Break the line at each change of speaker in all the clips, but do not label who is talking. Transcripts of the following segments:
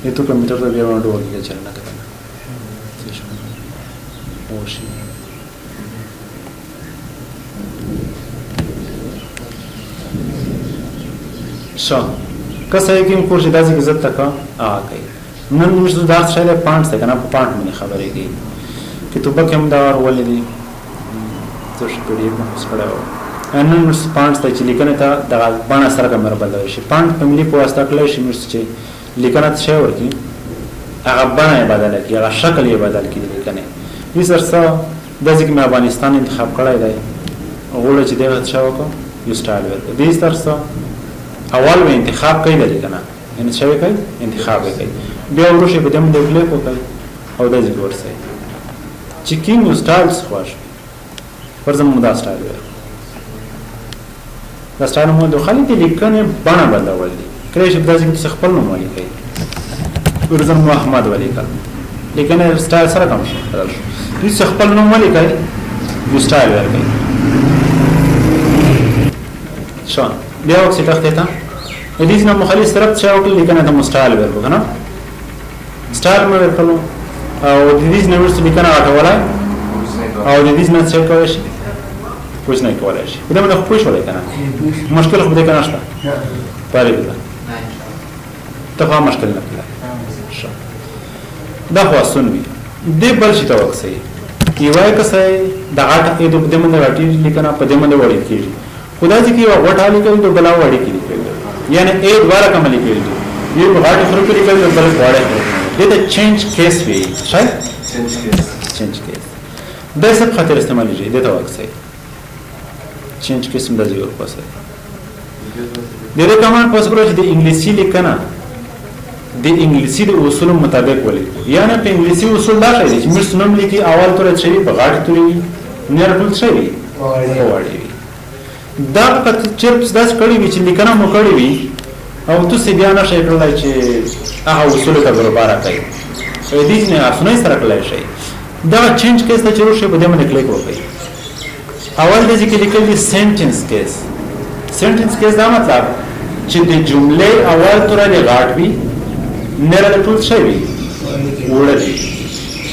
تو کمپیوټر ته بیا باندې وکړي چې نه کته وشي. ښه که څه کوم کور چې داسې کې زه تکه هغه کوي. نن موږ دا څه دی پانټ څه کنه، په پانټ باندې خبرې کوي. کتابه کې هم دا ورولې دي، څه شي پی ډي اف مې کړی و. نن موږ پانټ ته چې لیکنه ته دغه بڼه سره کوم بدلول شي. پانټ په ملي په واسطه کړلی شي موږ چې لیکنه څه شی ورکړي، هغه بڼه یې بدله کړي، هغه شکل یې بدل کړي د لیکنې. دې سره څه داسې کې مې افغانستان انتخاب کړی دی، غواړم چې دغه څه وکړو یو سټایل ورکړي. دې سره څه اول به انتخاب کوي د لیکنه، یعنې څه کوي، انتخاب یې کوي، بیا وروسته په دې باندې کلیک وکړي او داسې کې ورسوي چې کوم یو سټایل خوښ وي. فرضاً موږ دا سټایل ویل، دا سټایل مو د خالي د لیکنې بڼه بدلول دي. کله چې داسې کې تاسو خپل نوم ولیکئ، فرضاً مو احمد ولیکل، لیکنه سټایل سره کم شو، بدل شو. تاسو خپل نوم ولیکئ، یو سټایل ورکړئ. ښه بیا وکړئ تختې ته د دې نه مخالف طرف څه وکړل، لیکنه ته مو سټایل ورکړو که نه، سټایل مو ورکړو او د دې نه وروسته لیکنه غټولای او د دې نه څه کولی شي، کوچنی کولی شي. په دې باندې خو پوه شولای که نه؟ مشکل خو په دې کې نشته. پرېږده ته خو مشکل نه کړه. ښه دا خو اسون وي. دې بل شي ته وکسئ، یوه کسئ د غټه ای د په دې باندې غټېږي لیکنه، په دې باندې وړې کېږي. خو داسې کې یوه غوټه لیکل دی، بله وړې کې لیکل دی، یعنې ای دوه رقمه لیکل دي، یو په غټو حروفو لیکل دی، بل په وړې حروفو. دې ته چینج کیس وایي. ښه چینج کیس د څه په خاطر استعمالېږي؟ دې ته وکسئ، چینج کیس هم داسې ورپسې د دې کمان پس کړو چې د انګلیسي لیکنه د انګلیسي د اصولو مطابق ولیکو. یعنې په انګلیسي اصول دا ښیي چې موږ نوم لیکي اول توری څه وي، په غاړې توري وي، نور ټول څه وي، په وړې وي. دا که چېرته داسې کړې وي چې لیکنه مو کړې وي او تاسې بیا نه شئ کړلی چې هغه اصولو ته برابره کړئ، په دې ځینې اسانۍ سره کړلی شئ. دغه چینج کیس ته چې وشي په دې باندې کلیک وکړئ. اول دې کې لیکل دي سنټنس کیس. سنټنس کیس دا مطلب چې د جملې اول توری دې غاټ وي، نور د ټول څه وي، وړه وي.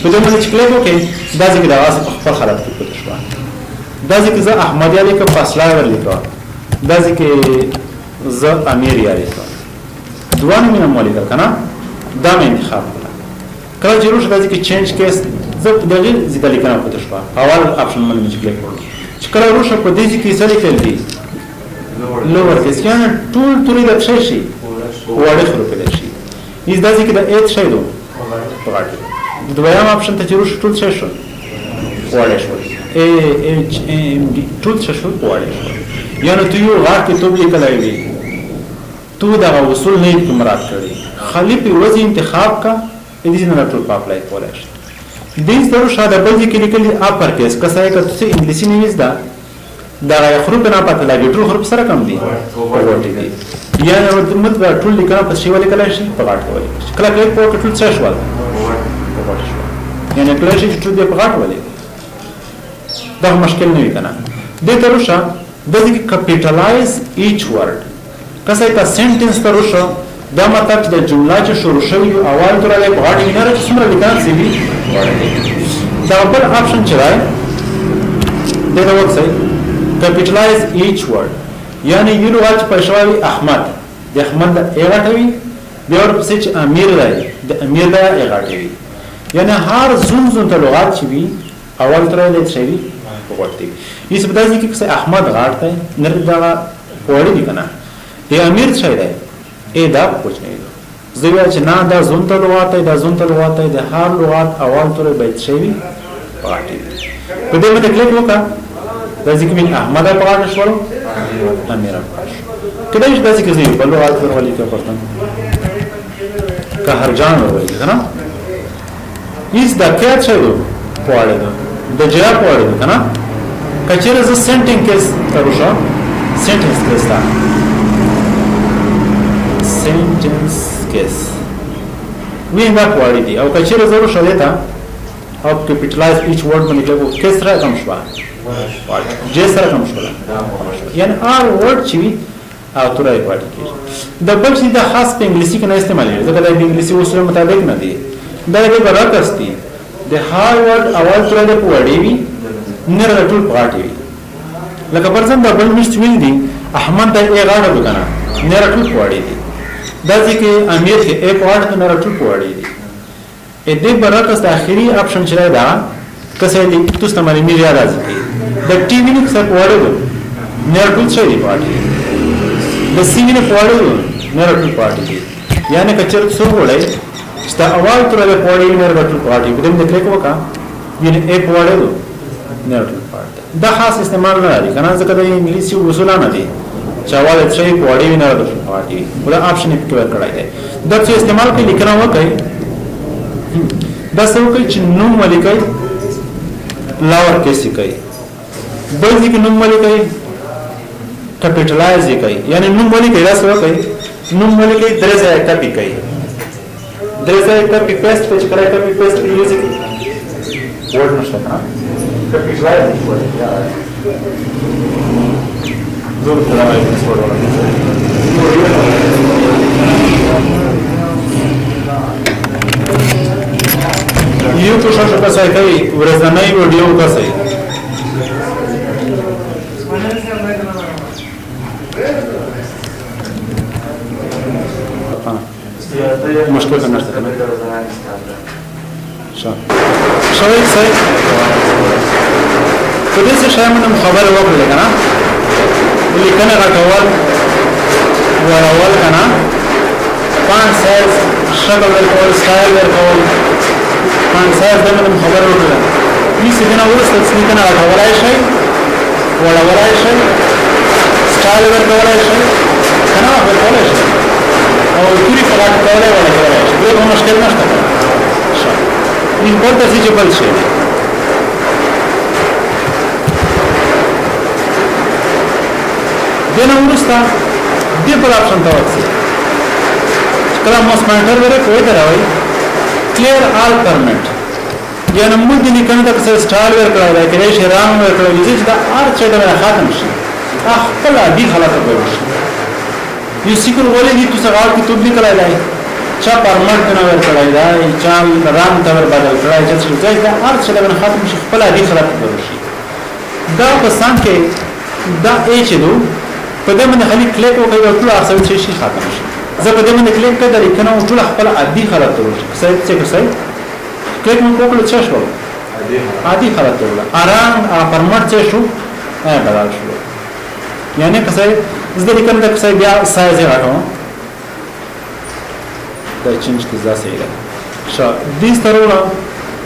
په دې باندې چې کلیک وکړئ دا ځکه دا په خپل حالت کې پاتې شوه. دا ځکه زه احمد یا لیکم، فاصله ور لیکم، دا ځکه زه امیر یا لیکم، دوه نومونه مو ولیکل که نه، دا مې انتخاب کړه. کله چې وروسته دا ځکه چینج کیس زه په دغې ځای ته لیکنه پاتې شوه، اول اپشن باندې مې چې کلیک وکړو، چې کله وروسته په دې ځای کې څه لیکل دي، لوور کیس، یعنې ټول توري د څه شي، واړه حروف دی شي. هیڅ دا ځکه د ایت شی دو په غاټ دویم اپشن ته چې وروسته ټول څه شول، واړه شول، ای ایچ ایم ډي ټول څه شول، واړه شول. یعنې ته یو غاټ کې توب لیکلی وي، تو دغه اصول نه یې مراد کړی، خالي په یوه ځای انتخاب کا، دې نه ټول په اپلای کولی شي. دې سره شاده بل ځای کې لیکلي اپر کیس، که څه که څه انګلیسي نه وي زده، دغه حروف نه پته لګي، ټول حروف سره کم دي، غوټې دي. یعنې مطلب ټول لیکنه په شی ولیکلی شي، په غاټ کې ولیکلی شي. کله کلیک وکړو ټول څه شول، په غاټ شول. یعنې کړی شي چې ټول دې په غاټ ولیکي، دا مشکل نه وي که نه. دې ته وروشه داسې کې کپیټلایز ایچ ورډ، که څه که سنټنس ته وروشه، دا مطلب چې د جمله چې شروع شوي وي اول توری دی په غاټ کې نه چې څومره لیکنه څه وي وړه دی. دا بل اپشن چې دی دې ته وکړئ کپیټلایز ایچ ورډ، یعنې یو لغت چې پېښ شوی وي احمد، د احمد د ای غټه وي، بیا ورپسې چې امیر دی د امیر د ای غټه وي. یعنې هر زون زون ته لغت چې وي اول توری دی څه وي، په غټ دی. یې په داسې کې چې احمد غاټ دی، نر دغه پوړی دی که نه، د امیر څه دی، ای دا کوچنی دی. زه وایم چې نه دا زون ته لغات دی، دا زون ته لغات دی، د هر لغات اول توری باید څه وي، په غټ وي. په دې باندې کلیک وکړه، دا ځکه مې احمد په غاټ شول، امیر په غاټ شو. کله چې داسې کې زه یو بل لغات ور ولیکم، فرضاً قهرجان ور ولیکم که نه، هیڅ دا کیا څه دی پواړې ده، د جیا پواړې ده که نه. که چېرې زه سنټینګ کیس ته وشم، سنټنس کیس ته، سنټنس کیس وی دا پواړې دي، او که چېرې زه وشم دې ته او کپیټلایز ایچ ورډ باندې کلیک وکړم، کیس سره کم شوه، جې سره کم شوه، یعنې هر ورډ چې وي او توره پاتې کېږي. د بل چې دا خاص په انګلیسي کې نه استعمالېږي، ځکه دا د انګلیسي اصول مطابق نه دی. دا د برعکس دی، د هارورډ اول توره د په وړې وي، نر د ټول په غاټې وي. لکه فرضاً دا بل مشت ویل دي، احمد د ای غاړه ده که نه، نر ټول په وړې دي. دا ځکه امیر کې ای په غاړه ده، نر ټول په وړې دي. دې برعکس د اخري اپشن چې دی دا که څه دي تاسو ته معلومېږي یا راځي د ټي وینې څه په وړې ده، نر ټول څه دي په غاټې دي. د سی وینې په وړې ده، نر ټول په غاټې دي. یعنې که چېرته څه وغواړئ چې دا اول توره د په وړې وي، نر به ټول په غاټې وي. په دې باندې کلیک وکړه، یعنې ای په وړې ده، نر ټول په غاټې ده. دا خاص استعمال نه لري که نه، ځکه د انګلیسي اصول نه دي چې اول یې څه په وړې وي، نر به ټول په غاټې وي. خو دا آپشن یې پکې ورکړی دی. دا څه استعمال کړئ، لیکنه وکړئ، دا څه وکړئ چې نوم ولیکئ، لاور کیس یې کوي، بل ځای کې نوم ولیکئ، کپیټلایز یې کوي. یعنې نوم ولیکئ، دا څه وکړئ، نوم ولیکئ، درې ځایه کپي کوي، درې ځایه کپي پیسټ کوي. چې کله کپي پیسټ کوي، یو ځای کې ورډ نشته که نه، کپیټلایز یې کوي. زه ورته راغلی یم، څه ورډ یو کوشش وکړئ کوي، ورځنۍ ویډیو وکړئ. مشکل ته نشته کنه. ښه شوی صحیح په دې څه شی مونږ خبره وکړه کنه، لیکنه غټول وړول کنه، فانټ سایز شکل ورکول، سټایل ورکول، فانټ سایز د مونږ خبره وکړه. دې څه نه ورسته لیکنه غټولای شي، وړولای شي، سټایل ورکولای شي کنه، ورکولای شي، او توري په غټ کولای وړه کولای شي. دا کوم مشکل نشته. ښه بل څه چې بل شي دینه وروسته دې بل آپشن ته ورسي. کله موس پوینټر ورې کوی ته راوي کلیر آل پرمنټ، یعنی موږ دې لیکنه ته څه سټایل ورکړی دی، کله چې رنګ ورکړی دی، چې دا هر څه د ختم شي، خپل عادي حالت به وشي. یو سیکل ولې دي تاسو غاړ کې توب لیکلی دی، چا پرمنټ نه ورکړی دی، چا رنګ ته ور بدل کړی، چا څه ځای، دا هر څه د ختم شي، خپل عادي حالت به وشي. دا په سم کې دا ای چې دو په دې باندې خالي کلیک وکړئ، ټول هر څه چې شي ختم شي. زه په دې باندې کلیک کړم، د لیکنه ټول خپل عادي حالت ته ورشي. صحیح څه صحیح کلیک مو وکړو، څه شو؟ عادي حالت ته ورغله. ارام پرمټ څه شو، بدل شو. یعنی که صحیح زه د لیکنه د صحیح بیا سایز یې غټوم، دا چینج کې ځا صحیح ده. ښه دې سره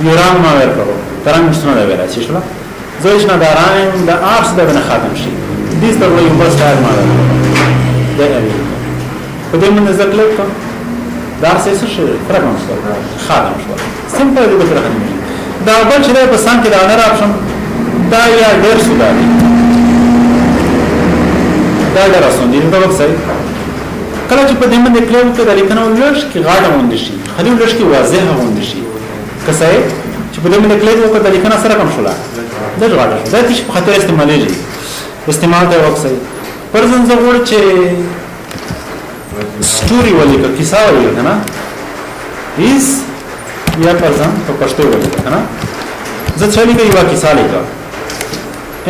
یو رنګ ما ورکړو، رنګ څه نه ویل چې شو، زه چې نه دا رنګ د ارس د نه ختم شي. دې سره یو بل سټایل ما ورکړو، دا یې په دې باندې زه کلیک کوم، دا څه څه شي فرق شو، ختم شو. سمپل دې په ختم شي. دا بل چې په سم کې دا نه آپشن دا یا ډېر سودا دی، دا ډېر آسان دی. دا وخت کله چې په دې باندې کلیک وکړو، د لیکنه لږ کې غاړه غوندې شي، خلی لږ کې واضح غوندې شي. که صحیح چې په دې باندې کلیک وکړو، د لیکنه سره کم شوله، لږ غاړه شو. دا چې په خاطر استعمالېږي، استعمال ته وخت صحیح. فرضاً زه غواړم چې سټوري ولیکم، کیسه ولیکم که نه، هیڅ یا فرضاً په پښتو ولیکم که نه، زه څه لیکم، یوه کیسه لیکم،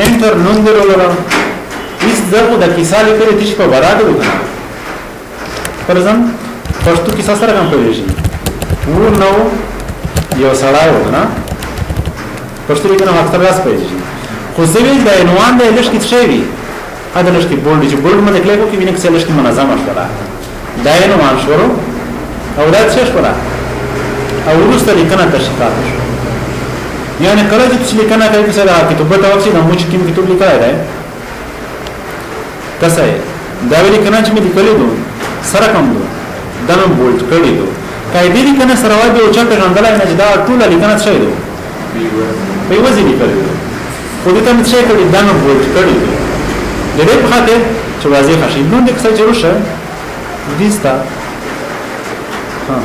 انټر نوم دې ولرم. هیڅ زه خو د کیسه لیکلې چې په برا کې وکنه. فرضاً پښتو کیسه سره کوم پیژني و نو یو سړی و کنه، پښتو لیکنه اکثر داس پیژني، خو زه ویل د عنوان د لږ کې څه وي، ا د لږ کې بولډ، چې بولډ باندې کلیک وکړي، وینې چې لږ کې منظمه شوله، دا عنوان شروع او دا څه شوله، او وروسته لیکنه تشریفات شو. یعنی کله چې لیکنه کوي، څه دا کتاب ته وکړي، نو موږ کوم کتاب لیکلی دی کسه دا ویل کنه چې مې لیکلې دو سره کم دو دا مې بولډ کړی دو، قاعده لیکنه سره وایي او چا پیژندلای نه چې دا ټوله لیکنه څه دو په یو ځای لیکلې دو، خو دې ته مې څه کړی، دا مې بولډ کړی دو، د دې په خاطر چې واضح شي. نو د څه چې وشه دیستا ها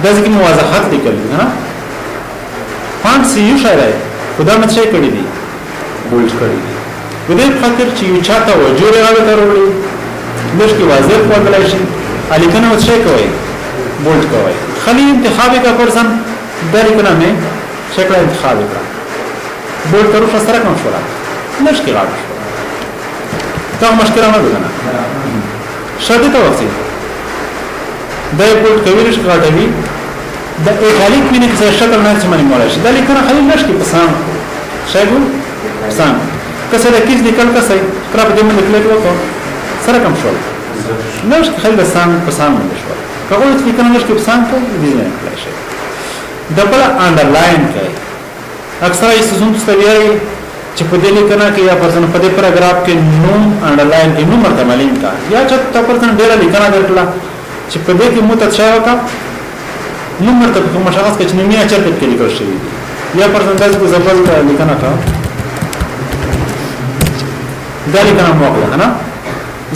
دا ځکه مې واضحات لیکل دي کنه، فانټ سی یو شی دی، خو دا مې څه کړی دي، بولډ کړی دي. د دې په خاطر چې یو چاته وجور راوړي ته وروړي، لږ کې واضح ښودلی شي. لیکنه اوس څه کوي؟ بولډ کوي. خلی انتخاب کا پرسن دا لیکنه مې شکل انتخاب کړه، بولډ تر اوسه سره کوم شولا، لږ کې غاړه شو. دا مشکله نه ده کنه؟ شرط ته وخت دا بولډ کوي، لږ غاټوي. د ایټالیک مینه کې شکل نه چې باندې مولای شي. دا لیکنه خلی لږ کې پسان شایګو پسان کسه د کیس لیکل کسه کله په دې باندې کلیک وکړو سره کم شول، لږ کې خلی د سان پسان باندې شول. که غواړئ چې لیکنه لږ کې پسان کوي، دې نه کړای شي. د بل انډرلاین کوي. اکثره یې سوزون ته ویایي چې په دې لیکنه کې یا فرضاً په دې پاراګراف کې نوم انډرلاین کې نوم ورته معلوم کا، یا چې ته فرضاً ډېره لیکنه درکړه چې په دې کې مو ته څه وکړه، نوم ورته په مشخص کې چې نوم یې چېرته کې لیکل شوی دی. یا فرضاً داسې د زبل لیکنه کا، دا لیکنه مو وکړه کنه،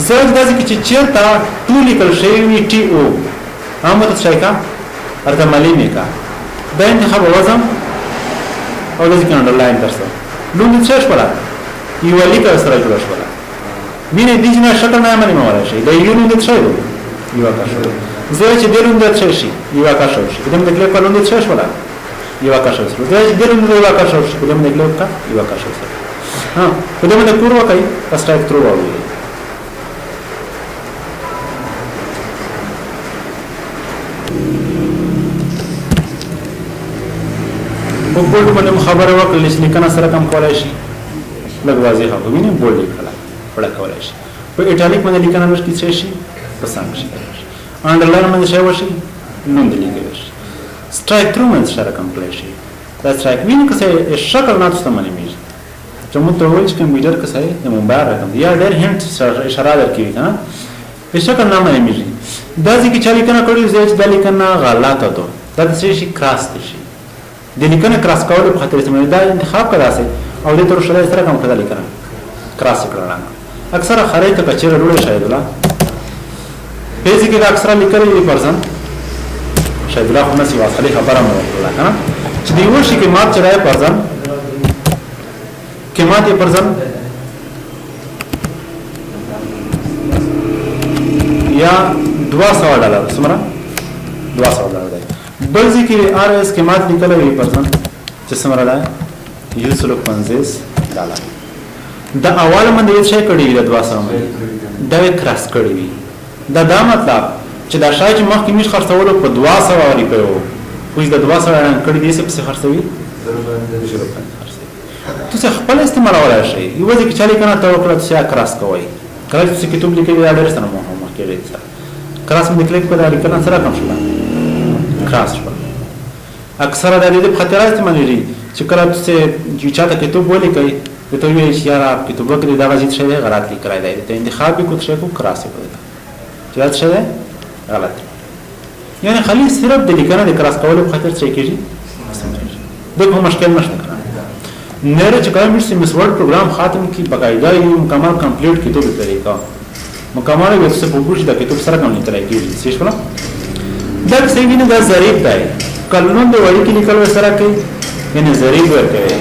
زه داسې کې چې چېرته ټو لیکل شوی وي، ټي او هم ورته څه کا ورته معلوم کا. دا انتخاب وزن او داسې کې انډرلاین درسره لوند څه شوله، یوه لیکه سره جوړه شوله. وینې دې چې شکل نه باندې مولای شي. دا یو لوند څه دی، یوه کرښه. زه چې دې لوند څه شي، یوه کرښه شي. په دې باندې کلیک لوند څه شوله، یوه کرښه شوله. زه چې دې لوند یوه کرښه شي، په دې باندې کلیک وکړه، یوه کرښه شوله. ها په دې باندې کور وکړئ، سټرایک ترو وایي. په بولډ باندې خبره وکړل چې لیکنه سره کم کولای شي، لږ واضح خو ویني بولډ لیکله پړه کولای شي. په ایټالیک باندې لیکنه لږ کې څه شي پسند شي، انډرلاین باندې شی وشي، نوم دې لیکل شي. سټرایک ترو باندې سره کم کولای شي. دا سټرایک ویني که څه شکل نه تاسو باندې میږي چې موږ ته وایي چې کمپیوټر که څه د موبایل رقم یا ډېر هینټ اشاره درکوي کنه، په شکل نه باندې میږي. دا ځکه چې لیکنه کړې چې دا لیکنه غلطه ده، دا څه شي کراس دي شي. د لیکنې کراس کولو په خاطر استعمال دا انتخاب کړه سي او دې تر شله سره کوم کړه لیکنه کراس کړه. اکثره خریطه کچره لوړ شاید لا پیسې کې اکثره لیکل دي پرسن شاید لا خو نه سی واصله خبره مو وکړه کنه چې دی وشي کې مات چرای پرسن کې مات پرسن یا 200 ډالر څومره 200 ډالر دی. بل ځای کې آر اس کې مات لیکلی وي پرسن چې څومره ده 150 ډالر. د اول باندې یې څه کړی وي د 200 باندې دا یې کراس کړی وي. دا دا مطلب چې دا شای چې مخکې میش خرڅولو په 200 روپیو خو د 200 رنګ کړی دی، څه پسې خرڅوي 0.5 خرڅوي. تاسو خپل استعمالولای شئ. یو ځای کې چا لیکنه ته وکړه تاسو یې کراس کوئ. کله چې تاسو کتاب لیکئ دا ډېر سره مهم کېږي. کراس باندې کلیک کړئ، لیکنه سره کم شوه، کراس شوه. اکثره د دې په خاطر استعمالېږي چې کله تاسو چې چاته کتاب ولیکئ ته وایي چې یاره کتاب کې دغه ځای څه دی غلط لیکلی دی، ته انتخاب یې کړو څه کو کراس یې کړو چې دا څه دی غلط. یعنی خالي صرف د لیکنې د کراس کولو په خاطر څه کېږي استعمالېږي. دا کوم مشکل نشته کنه. نره چې کله مې مس ورډ پروګرام ختم کی باقاعده یو مکمل کمپلیټ کتاب طریقه مکمل یو څه په ګوش د کتاب سره کوم لیکل کېږي څه شول. دا څه ویني دا ظریف دی، کلون د وړي کې لیکل سره کوي یعنی ظریف ورکوي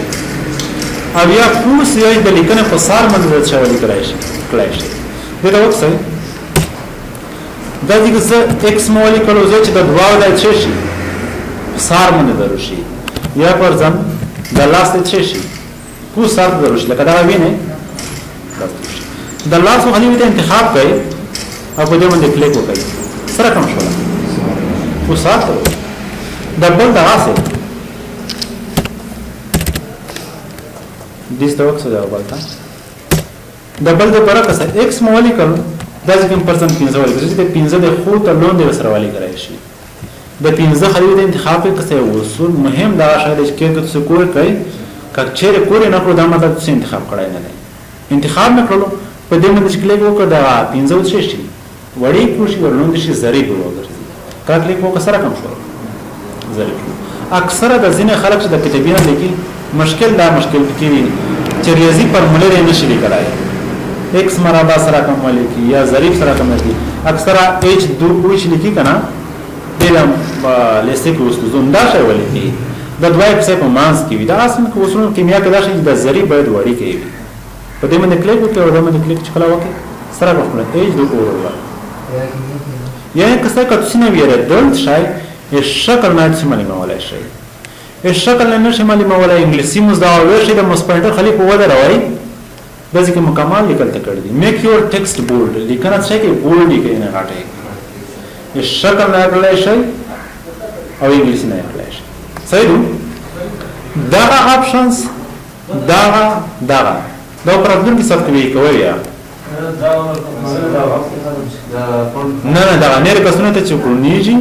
او یا کوس یا د لیکنې په سار باندې څه ولیکلای شي کړای شي. دې ته وکړئ دا چې زه ایکس مو ولیکلو زه چې د دواړو د څه شي سار باندې درو شي یا پر ځم د لاس د څه شي کو سار درو شي لکه دا وینې د لاس خو ته انتخاب کړئ او په دې باندې کلیک وکړئ سره کوم شول کو سار درو د بل دغه څه دې ته وکړه دا بل ته د بل د پر کسه ایکس مو ولیکل دا چې کوم پرسن 15 ولیکل چې د 15 د خو ته لون دی سره ولیکل شي. د 15 خلیو د انتخاب کسه اصول مهم دا شاید چې کې څه کور کوي که چیرې کور نه کړو دا مطلب څه انتخاب کړای نه دی. انتخاب نه کړلو په دې باندې چې کلیک وکړ دا 15 څه شي وړې کوشي ورلوند شي ضریب وګرځي. کله کلیک وکړ سره کم شو ضریب شو. اکثره د ځینې خلک چې د کتابونه لیکي مشکل دا مشکل پکې وي چې ریاضي فارمولې یې نشي لیکلای. ایکس مربع سره کم ولیکي یا ضریب سره کم لیکي. اکثره ایچ دو اوچ لیکي کنه ډېر لیسې کې استادان دا شی ولیکي د دوه پسې په مانس کې وي. دا اصل کې اصول کیمیا کې دا شی چې د ضریب باید وړي کې وي. په دې باندې کلیک وکړئ او دې باندې کلیک چې کله وکړئ سره به خپل ایج د اور یعنی که څه کتسي نه ویره دلت شای شکل نه چې معلومولای شي، شکل نه نشي معلومولای. انګلیسي مو دا ورشي د موس پوینټر خلی په ودروي، داسې کې مکمل لیکل ته کړی دي. میک یور ټیکسټ بولډ، لیکنه څه کې بولډ کې نه غاټه شکل نه کړلی شي او انګلیسي نه کړلی شي. صحیح دو دغه آپشنز دغه دغه دا پر راتلونکي سبق کې کوي یا نه؟ نه، دغه نیر کسونه ته چې کړونیږي.